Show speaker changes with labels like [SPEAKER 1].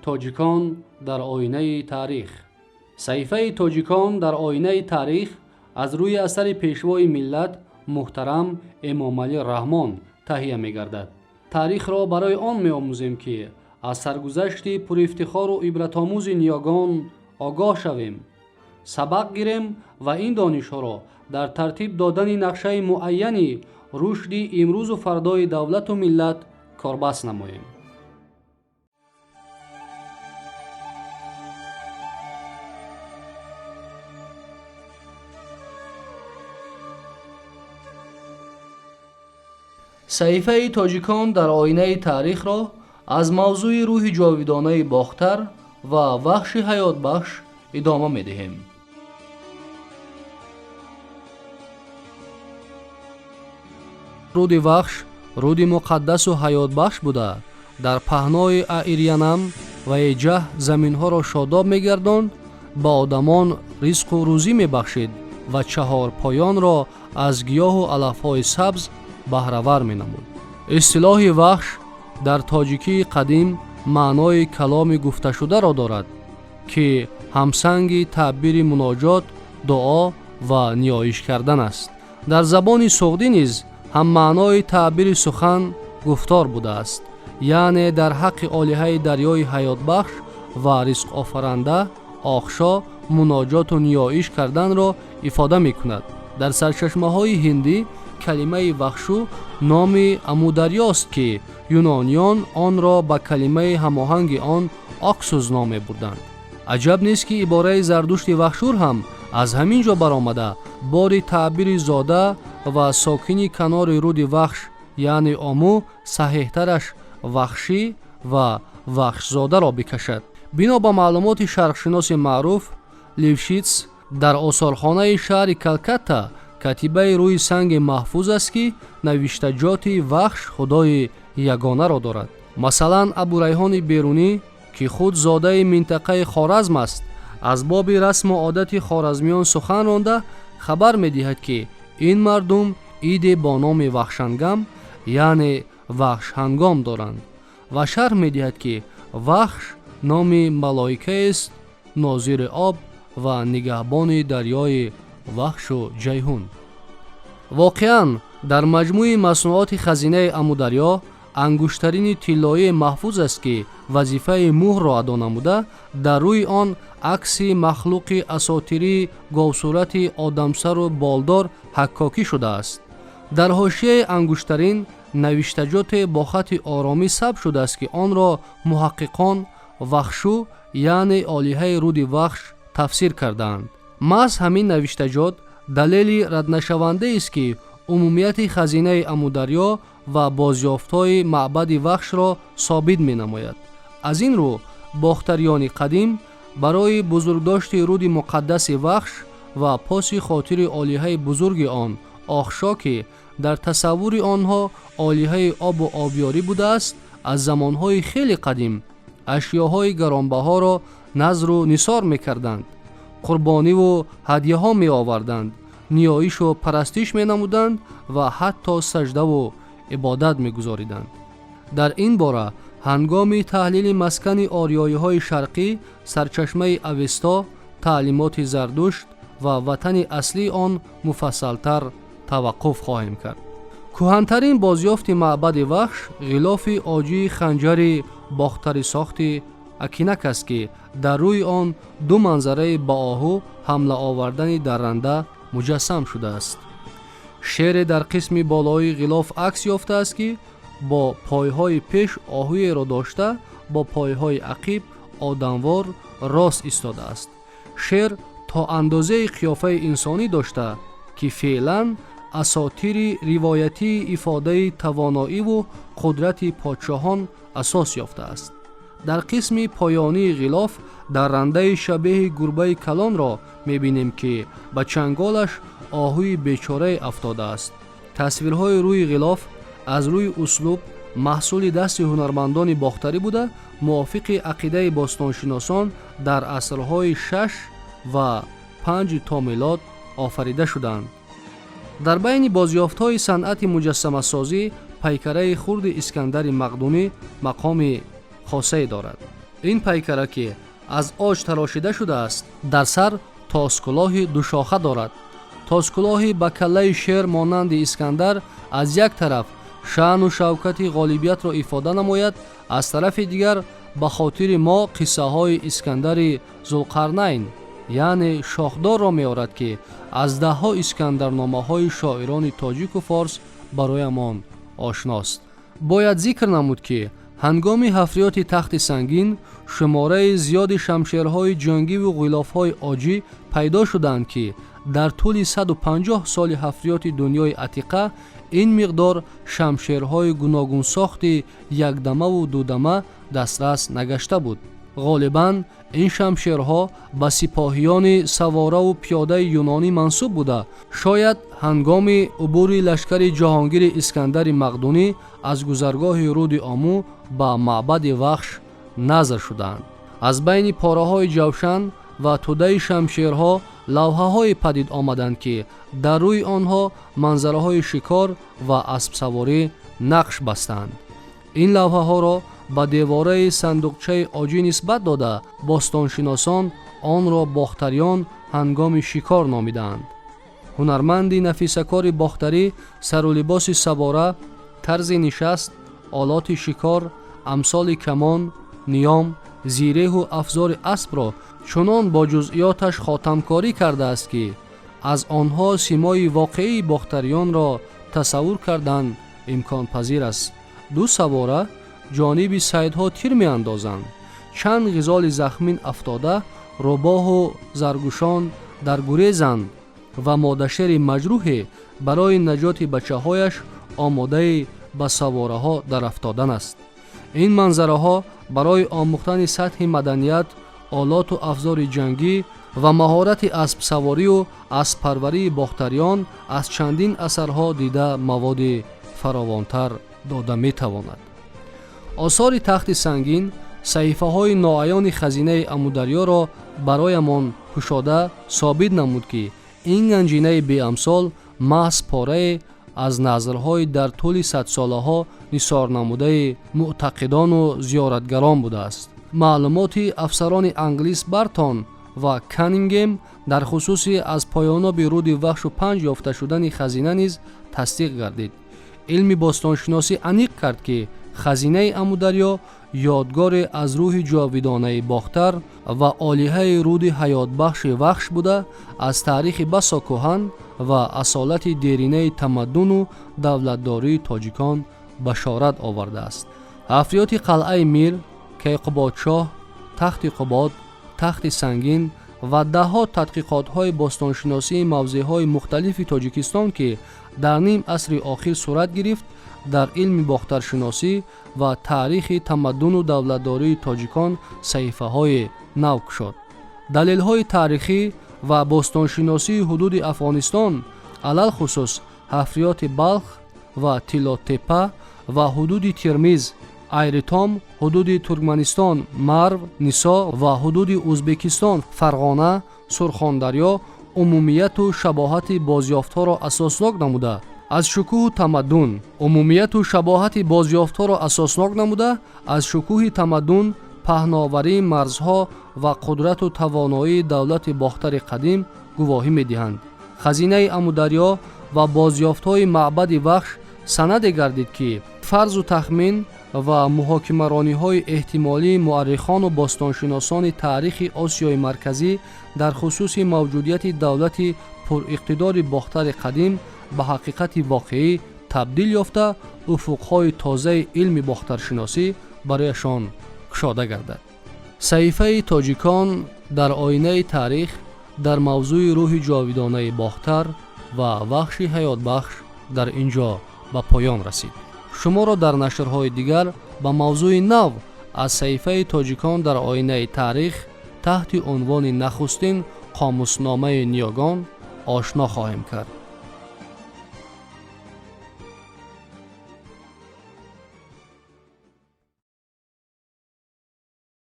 [SPEAKER 1] Тоҷикон дар оинаи таърих. Саҳифаи Тоҷикон дар оинаи таърих аз рӯи асари Пешвои миллат муҳтарам Эмомалӣ Раҳмон таҳия мегардад. Таърихро барои он меомӯзем, ки аз саргузашти пурифтихору ибратомӯзи ниёгон огоҳ шавем, сабақ гирем ва ин донишҳоро дар тартиб додани нақшаи муайяни рушди имрӯзу фардои давлату миллат корбаст намоем. Саҳифаи Тоҷикон дар оинаи таърихро аз мавзӯи рӯҳи ҷовидонаи Бохтар ва Вахши ҳаётбахш идома медиҳем. Руди Вахш руди муқаддасу ҳаётбахш буда, дар паҳнои Аирянам ва Эҷаҳ заминҳоро шодоб мегардонд, ба одамон ризқу рӯзӣ мебахшид ва чаҳорпоёнро аз гиёҳу алафҳои сабз баҳравар менамуд. Истилоҳи Вахш дар тоҷикии қадим маънои каломи гуфташударо дорад, ки ҳамсанги таъбири муноҷот, дуо ва ниёиш кардан аст. Дар забони суғдӣ низ ҳам маънои таъбири сухан, гуфтор будааст, яъне дар ҳаққи олиҳаи дарёи ҳаётбахш ва ризқофаранда Охшо муноҷоту ниёиш карданро ифода мекунад. Дар сарчашмаҳои ҳиндӣ калимаи Вахшу номи Амударёст, ки юнониён онро ба калимаи ҳамоҳанги он Оксуз ном мебурданд. Аҷаб нест, ки ибораи Зардушти Вахшур ҳам аз ҳамин ҷо баромада, бори таъбири зода ва сокини канори руди Вахш, яъне Ому, саҳеҳтараш Вахшӣ ва Вахшзодаро бикашад. Бино ба маълумоти шарқшиноси маъруф Лившитс, дар осорхонаи шаҳри Калкатта катибаи рӯи санги маҳфуз аст, ки навиштаҷоти Вахш худои ягонаро дорад. Масалан, Абурайҳони Берунӣ, ки худ зодаи минтақаи Хоразм аст, аз боби расму одати хоразмиён сухан ронда, хабар медиҳад, ки ин мардум иде бо номи Вахшангам, яъне Вахшҳангом доранд ва шарҳ медиҳад, ки Вахш номи малоикаест, нозири об ва нигаҳбони дарёи Вахшу Ҷайҳун. Воқеан, дар маҷмӯи маснуоти хазинаи Амударё ангуштарини тиллоие маҳфуз аст, ки вазифаи муҳрро адо намуда, дар рӯи он акси махлуқи асотирии говсурати одамсару болдор ҳаккокӣ шудааст. Дар ҳошияи ангуштарин навиштаҷоте бо хати оромӣ сабт шудааст, ки онро муҳаққиқон Вахшу, яъне олиҳаи руди Вахш тафсир кардаанд. Маҳз ҳамин навиштаҷот далели раднашавандаест, ки умумияти хазинаи Амударё ва бозёфтҳои маъбади Вахшро собит менамояд. Аз ин рӯ бохтариёни қадим барои бузургдошти руди муқаддаси Вахш ва поси хотири олиҳаи бузурги он Охшо, ки дар тасаввури онҳо олиҳаи обу обёрӣ будааст, аз замонҳои хеле қадим ашёҳои гаронбаҳоро назру нисор мекарданд, қурбониву ҳадяҳо меоварданд, ниёишу парастиш менамуданд ва ҳатто саждаву ибодат мегузориданд. Дар ин бора ҳангоми таҳлили маскани ориёиҳои шарқӣ, сарчашмаи Авесто, таълимоти Зардушт ва ватани аслии он муфассалтар таваққуф хоҳем кард. Кӯҳантарин бозёфти маъбади Вахш ғилофи оҷии ханҷари бохтарисохти Акинак аст, ки дар рӯи он ду манзараи ба оҳу ҳамла овардани дарранда муҷассам шудааст. Шере дар қисми болоии ғилоф акс ёфтааст, ки бо пойҳои пеш оҳуеро дошта, бо пойҳои ақиб одамвор рост истодааст. Шер то андозаи қиёфаи инсонӣ дошта, ки феълан асотири ривоятии ифодаи тавоноиву қудрати подшоҳон асос ёфтааст. Дар қисми поёнии ғилоф даррандаи шабеҳи гурбаи калонро мебинем, ки ба чанголаш оҳуи бечорае афтодааст. Тасвирҳои рӯи ғилоф аз рӯи услуб маҳсули дасти ҳунармандони бохтарӣ буда, мувофиқи ақидаи бостоншиносон дар асрҳои 6 ва 5 то милод офарида шуданд. Дар байни бозёфтҳои санъати муҷассамасозӣ пайкараи хурди Искандари Мақдунӣ мақоми хосае дорад. Ин пайкара, ки аз оҷ тарошида шудааст, дар сар тоскулоҳи душоха дорад. Тоскулоҳи ба каллаи шер монанди Искандар аз як тараф шаъну шавкати ғолибиятро ифода намояд, аз тарафи дигар ба хотири мо қиссаҳои Искандари Зулқарнайн, яъне шохдорро меорад, ки аз даҳҳо искандарномаҳои шоирони тоҷику форс бароямон ошност. Бояд зикр намуд, ки ҳангоми ҳафриёти Тахти Сангин шумораи зиёди шамшерҳои ҷангиву ғилофҳои оҷӣ пайдо шуданд, ки дар тӯли 150 соли ҳафриёти дунёи атиқа ин миқдор шамшерҳои гуногунсохти якдамаву дудама дастрас нагашта буд. Ғолибан ин шамшерҳо ба сипоҳиёни савораву пиёдаи юнонӣ мансуб буда, шояд ҳангоми убури лашкари ҷаҳонгири Искандари Мақдунӣ аз гузаргоҳи руди Омӯ ба маъбади Вахш назр шуданд. Аз байни пораҳои ҷавшан ва тӯдаи шамшерҳо лавҳаҳое падид омаданд, ки дар рӯи онҳо манзараҳои шикор ва аспсаворӣ нақш бастанд. Ин лавҳаҳоро ба девораи сандуқчаи оҷӣ нисбат дода, бостоншиносон онро бохтариён ҳангоми шикор номидаанд. Ҳунарманди нафисакори бохтарӣ сару либоси савора, тарзи нишаст, олоти шикор, амсоли камон, ниём, зиреҳу афзори аспро чунон бо ҷузъиёташ хотамкорӣ кардааст, ки аз онҳо симои воқеии бохтариёнро тасаввур кардан имконпазир аст. Ду савора ҷониби сайдҳо тир меандозанд. Чанд ғизоли захмин афтода, рӯбоҳу заргӯшон дар гурезанд ва модашери маҷрӯҳе барои наҷоти бачаҳояш омодаи ба савораҳо дарафтодан аст. Ин манзараҳо барои омӯхтани сатҳи маданият, олоту афзори ҷангӣ ва маҳорати аспсаворию асппарварии бохтариён аз чандин асарҳо дида маводи фаровонтар дода метавонад. Осори Тахти Сангин саҳифаҳои ноаёни хазинаи Амударёро бароямон кушода собит намуд, ки ин ганҷинаи беамсол маҳз порае аз назрҳои дар тӯли садсолаҳо нисорнамудаи мӯътақидону зиёратгарон будааст. Маълумоти афсарони англис Бартон ва Каннингем дар хусуси аз поёноби руди Вахшу Панҷ ёфта шудани хазина низ тасдиқ гардид. Илми бостоншиносӣ аниқ кард, ки хазинаи Амударё ёдгоре аз рӯҳи ҷовидонаи Бохтар ва олиҳаи руди ҳаётбахши Вахш буда, аз таърихи басо кӯҳан ва асолати деринаи тамаддуну давлатдории тоҷикон башорат овардааст. Ҳафриёти Қалъаи Мир, Кейқубодшоҳ, Тахти Қубод, Тахти Сангин ва даҳҳо тадқиқотҳои бостоншиносии мавзеъҳои мухталифи Тоҷикистон, ки дар ним асри охир сурат гирифт, дар илми бохтаршиносӣ ва таърихи тамаддуну давлатдории тоҷикон саҳифаҳои нав кушод. Далелҳои таърихӣ ва бостоншиносии ҳудуди Афғонистон, алалхусус ҳафриёти Балх ва Тиллотепа ва ҳудуди Термиз, Айритом, ҳудуди Туркманистон, Марв, Нисо ва ҳудуди Ӯзбекистон, Фарғона, Сурхондарё, умумияту шабоҳати бозёфтҳоро асоснок намуда, аз шукӯҳу тамаддун, умумияту шабоҳати бозёфтҳоро асоснок намуда, аз шукӯҳи тамаддун, паҳноварии марзҳо ва қудрату тавоноии давлати Бохтари қадим гувоҳӣ медиҳанд. Хазинаи Амударё ва бозёфтҳои маъбади Вахш санаде гардид, ки фарзу тахмин ва муҳокимарониҳои эҳтимолии муаррихону бостоншиносони таърихи Осиёи Марказӣ дар хусуси мавҷудияти давлати пуриқтидори Бохтари қадим ба ҳақиқати воқеӣ табдил ёфта, уфуқҳои тозаи илми бохтаршиносӣ барояшон кушода гардад. Саҳифаи тоҷикон дар оинаи таърих дар мавзӯи рӯҳи ҷовидонаи Бохтар ва Вахши ҳаётбахш дар ин ҷо ба поён расид. Шуморо дар нашрҳои дигар ба мавзӯи нав аз саҳифаи тоҷикон дар оинаи таърих таҳти унвони нахустин қомусномаи ниёгон ошно хоҳем кард.